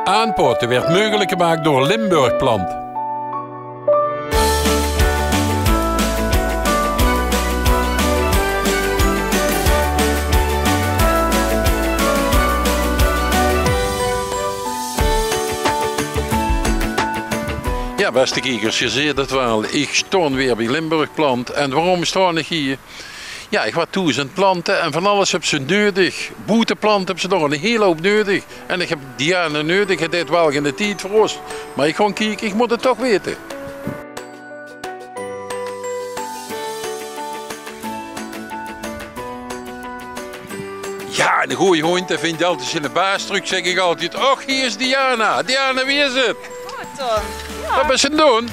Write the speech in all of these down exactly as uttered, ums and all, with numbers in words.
Aanpaote weurt meugelik gemaak door Limburg Plant. Jao, bèste kiekers, geer zeet 't waal. Ich stoon weer bie Limburg Plant. En waorom stoon ich hie? Jao, ich waor thoes aan 't plante en van alles höbs se neudig. Boeteplante höbs se dao 'n hiel houp neudig. En ich höb Diana neudig, 't haet waal geine tied veur ós. Mer ich gaon kieke, ich mót 't toch weite. Jao, 'ne gooje hóndj, dae vindj altied ziene baas trök, zèk ich altied. Och, hie is Diana. Diana, wie is 't? Good, Ton. Jao. Waat bès se aan 't doon?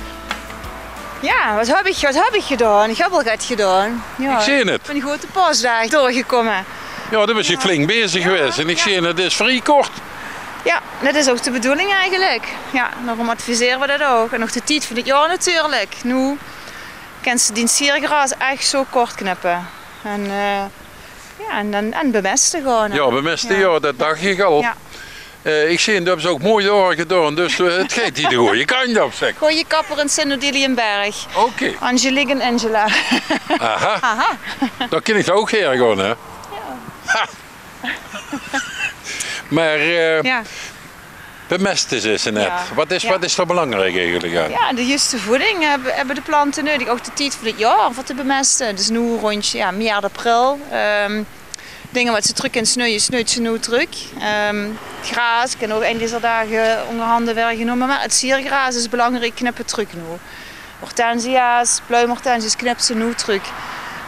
Jao, waat höb ich, waat höb ich gedaon? Ich höb al get gedaon. Jao. Ich zeen 't. Ich bön good de paosdaag doorgekómme. Jao, dan bès se flink bezig gewaes. En ich zeen 't, 't is vrie kort. Jao, det is ouch de bedoeling eigelik. Jao, daorum advisere v'r det ouch. En ouch de tied van 't jaor natuurlik. Noe kins se dien siergraas ech zo kort knippe. En, eh, jao, en dan, en bemeste gewoon, hè. Jao, bemeste, jao, det dach ich al. Jao. Eh, ich zeen, det höbs se ouch mooi doorgedaon, dus, eh, 't geit hie de gooje kantj op, zèk. Gooje kapper in Sint-Odiliënberg. Oké. Angelique en Angela. Aha. Aha. Dan kin ich dao ouch haer gaon, hè? Jao. Ha. Mer, eh, bemeste is 't net. Jao. Waat is, waat is dao belangriek eigelik aan? Jao, de juuste voeding höbbe, höbbe de plante neudig. Ouch de tied van 't jaor veur te bemeste. Dus noe róndj, jao, miert, april. Ehm, Dinger waat se trök kins sneuje, sneujs se noe trök. Ehm, graas kin ouch ein dezer daag ónger hande waere genómme, mer 't siergraas is belangriek, knip 't trök noe. Hortensia's, pluimhortensia's, knips se noe trök.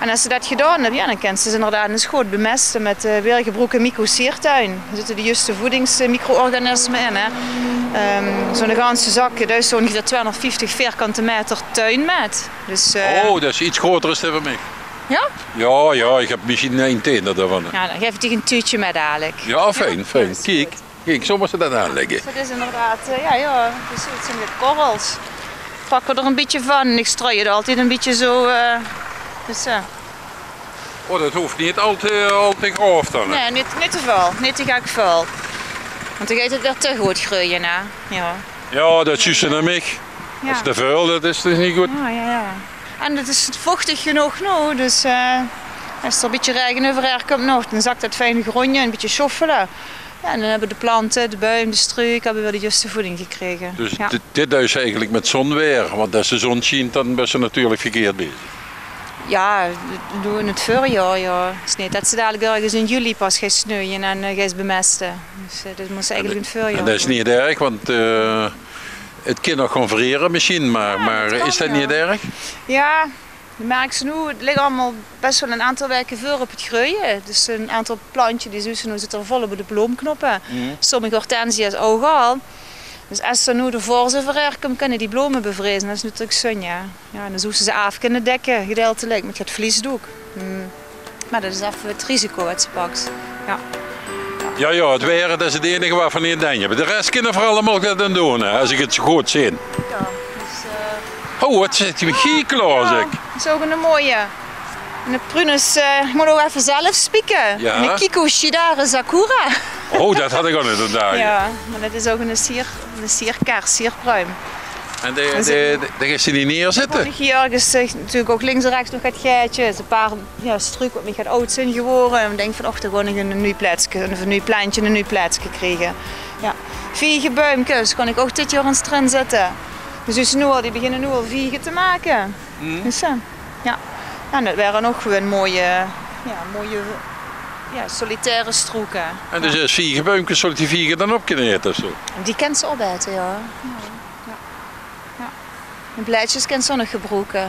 En es se det gedaon höbs, jao, dan kins se ze inderdaad ins good bemeste mit, eh, weergebroeke mycosiertuin. Dao zitte de juuste voedings-, eh, micro-organisme in, hè. Ehm, zo'n ganse zak, dao is zo óngeveer twieënhóngerdvieftig veerkante maeter tuin mit. Dus, eh, oh, det is get groter es det van mich. Jao? Jao, jao, ich höb mesjien ein tieënder daovan. Jao, dan gaef ich dich ein tuutje mit dalik. Jao, fijn, fijn. Kiek, kiek, zo mós se det aanlègke. Det is inderdaad, eh, jao, jao, precies. 't Zeen de korrels. Pakke v'r d'r ein bietje van en ich strui 't altied ein bietje zo, eh, dus, eh. Oh, det hoof neet al te, al te graof dan, hè? Nae, neet, neet te väöl. Neet te gek väöl. Want dan geit 't weer te good greuje, hè? Jao. Jao, det zuus se aan mich. Jao. Det is te väöl, det is dus neet good. Jao, jao, jao. En 't is vochtig genóg noe, dus, eh, es d'r e bietje raege euverhaer kump nog, dan zak det fijn de gróndj in, e bietje sjoffele. Jao, en dan höbbe de plante, de buim, de struuk, höbbe weer de juuste voeding gekrege. Dus dit, dit duis se eigelik mit zónwaer, want es de zón sjient, dan bès se natuurlik verkeerd bezig. Jao, doe in 't veurjaor, jao. 't Is neet det se dalik örges in juli pas geis sneuje en, eh, geis bemeste. Dus, eh, det mós se eigelik in 't veurjaor doon. En det is neet erg, want, eh, 't kin nog gaon vriere mesjien, mer, mer is det neet erg? Jao, det merks se noe. 't Ligk allemaol bès waal 'n aantal waeke veur op 't greuje. Dus 'n aantal plantjes die zuus se noe, zitte al vol op de bloomknoppe. Sommige hortensia's ouch al. Dus es d'r noe de vorst euverhaer kump, kinne die blome bevrieze. Det is natuurlik zunj, jao. Jao, en dan zouws se ze aaf kinne dekke, gedeiltelik, mit 't vliesdook. Hm. Mer det is effe 't risico waat se paks. Jao. Jao, jao, 't waer, det is 't einige waat v'r neet aan denke. De res kinne v'r allemaol get aan doon, hè, es ich 't zo good zeen. Jao, dus, eh, oh, waat zit hie klaor, zèk. Jao, det is ouch 'ne mooie. 'Ne Prunus, eh, ich mót ouch effe zelf spieke. Jao. 'Ne Kikuchidare Sakura. Oh, det had ich ouch neet aan gedach. Jao, mer det is ouch 'ne sier-, 'ne sierkers, sierpruim. En de, de, de, de geis se die neerzitte? Hie örges, eh, natuurlik ouch links en rechs nog get gaetjes. E paar, jao, struuk waat mich get aud zeen gewore. En ich dink van, och, dan gaon ich 'n nuuj plaetske, 'n nuuj plentje, 'n nuuj plaetske kriege. Jao. Viegebuimkes kan ich ouch dit jaor ins d'rin zitte. Dus, dus noe al, die beginne noe al viege te make. Dus, eh, jao. En det waere ouch gewoon mooie, jao, mooie, jao, solitaire stroeke. En dus es viegebuimkes, zóls se die viege dan op kinne aete of zo? Die kins se opaete, jao. Jao, jao. Jao. De blaedjes kins se ouch nog gebroeke.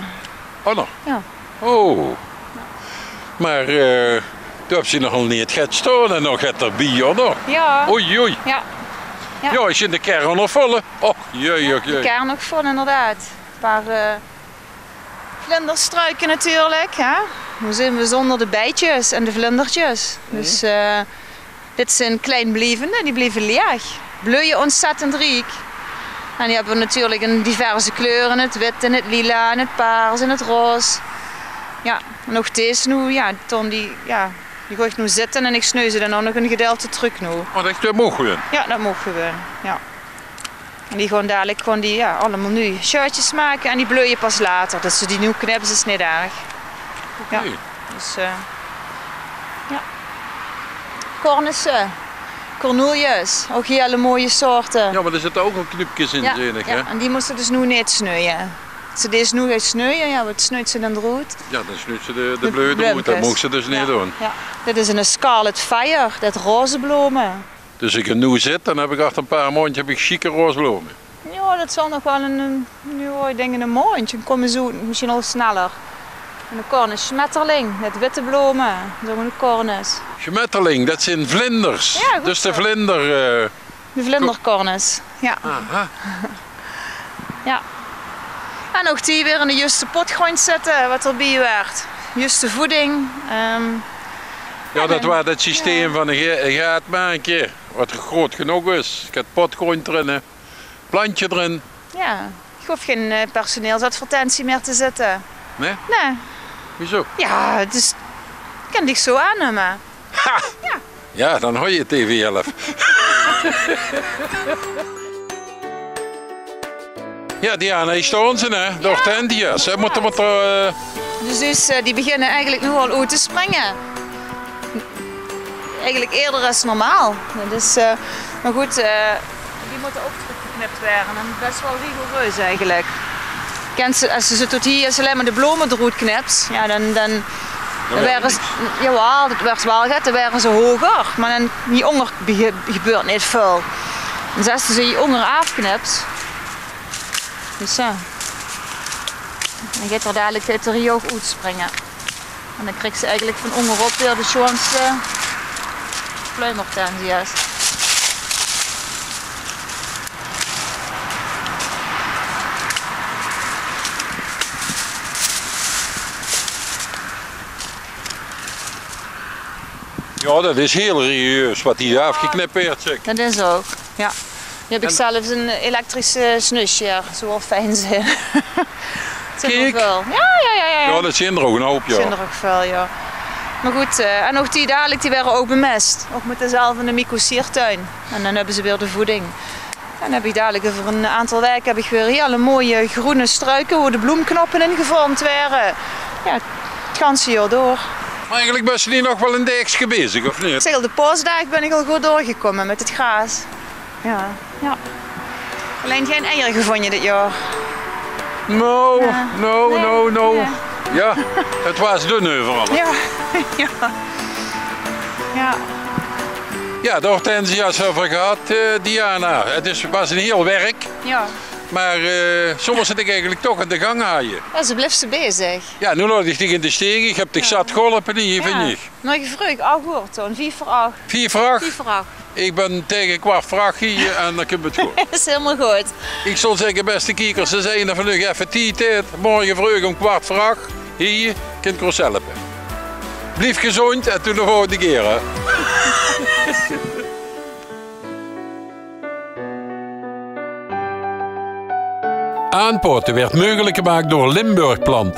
Oh, nog? Jao. Oh. Mer, eh, doe höbs se nogal neet get staon en nog get d'rbie, huur, nog. Jao. Oei, oei. Jao. Jao. Jao, ich zeen de kern nog vol, hè. Och, jee, och, jee. De kern nog vol, inderdaad. E paar, eh, vlinderstruike natuurlik, hè. Noe zeen v'r zónger de bietjes en de vlindertjes. Dus, eh, dit zeen kleinblievende, die blieve leeg. Bleuje ontzettend riek. En die höbbe natuurlik in diverse kleure, 't wit en 't lila en 't paars en 't roze. Jao, en ouch dees noe, jao, Ton, die, jao, Die gaon ich noe zitte en ich sneu ze dan ouch nog ein gedeilte trök noe. Oh, det maag gewoon? Jao, det maag gewoon. Jao. En die gaon dalik gewoon die, jao, allemaol noe sjeutjes make en die bleuje pas later. Det ze die noe knips, is neet erg. Jao. Oké. Dus, eh, jao. Cornusse, cornelius, ouch hiel mooie soorte. Jao, mer d'r zitte ouch al knupkes in, zeen ich, hè? Jao, en die mós se dus noe neet sneuje. Ze dees noe gaon sneuje, jao, waat sneujs se dan d'roet? Jao, dan sneujs se de, de bleuje d'roet. Det maag se dus neet doon. Jao. Dit is ein scarlet fire, det roze blome. Dus ich noe zit, dan höb ich achter ein paar maondjes höb ich sjieke roze blome. Jao, det zal nog waal ein, ein, jao, ich dink ein maondje, dan kómme ze oet, mesjien al sneller. En dan cornus schmetterling, det witte blome, det is ouch ein cornus. Schmetterling, det zeen vlinders. Jao, good zo. Dus de vlinder, eh, De vlindercornus, jao. Aha. Jao. En ouch die weer in de juuste potgróndj zitte, waat d'rbie huuert. Juuste voeding. Ehm, jao, det waas 't systeem van ein ge-, ein gaat make, waat groot genóg is. Ich höb potgróndj d'rin, hè. Plantje d'rin. Jao. Ich hoof gein, eh, personeelsadvertentie mieë te zitte. Nae? Nae. Wieso? Jao, dus, ich kin dich zo aannómme. Ha! Jao. Jao, dan haw ich 't eve zelf. Jao, Diana, hie staon ze, hè? De hortensia's, hè? Mótte, mótte, eh, Dus, dus, eh, die beginne eigelik noe al oet te springe. Eigelik eerder es normaal. Dus, eh, mer good, eh, die mótte ouch trökgeknip waere. En bès waal rigoureus eigelik. Kins se, es se ze tot hie, es se allein mer de blome d'roet knips, jao, dan, dan, dan waere ze, jawaal, det wuuert waal get, dan waere ze hoger, mer dan hie ónger ge-, gebeurt neet väöl. Dus es se ze hie ónger aafknips, dus zo. Dan geit d'r dalik, geit d'r hie ouch oetspringe. En dan kriegs se eigelik van óngerop weer de sjoonste pluimhortensia's. Jao, det is hiel rigoureus waat hie aafgeknip wuuert, zèk. Det is ouch, jao. Noe höb ich zelfs ein elektrische snussjer, zo waal fijn zeen. Kiek. Jao, jao, jao, jao. Jao, det zeen d'r ouch ein houp, jao. Zeen d'r ouch väöl, jao. Mer good, eh, en ouch die dalik, die waere ouch bemès. Ouch mit dezelfde mycosiertuin. En dan höbbe ze weer de voeding. En dan höb ich dalik euver ein aantal waeke höb ich weer hiel mooie groene struike, wo de bloomknoppe in gevormd waere. Jao, 't ganse jaor door. Mer eigelik bès se hie nog waal ein daagske bezig, of neet? Ich zègk al, de paosdaag bön ich al good doorgekómme mit 't graas. Jao, jao. Allein gein eier gevónje dit jaor. No, no, no, no. Jao, 't waas dun euveral. Jao, jao. Jao. Jao, de hortensia's höbbe v'r gehad, eh, Diana. 't Is, waas ein hiel werk. Jao. Mer, eh, zo mós se 't eigelik toch aan de gang haje. Jao, zo bliefs se bezig. Jao, noe laot ich dich in de steek. Ich höb dich zat geholpe hie, vinj ich. Nog vreug, ach oer, Toon. Vief veur ach. Vief veur ach? Vief veur ach. Ich bön taenge kwart veur ach hie en dan kump 't good. Is hielemaol good. Ich zou zègke, bèste kiekers, ze zeen d'r vanaaf effe tied, eh, morge vreug óm kwart veur ach hie, kint geer ós helpe. Blief gezóndj en tot de volgende kier, hè. Aanpaote wuuert meugelik gemaak door Limburg Plant.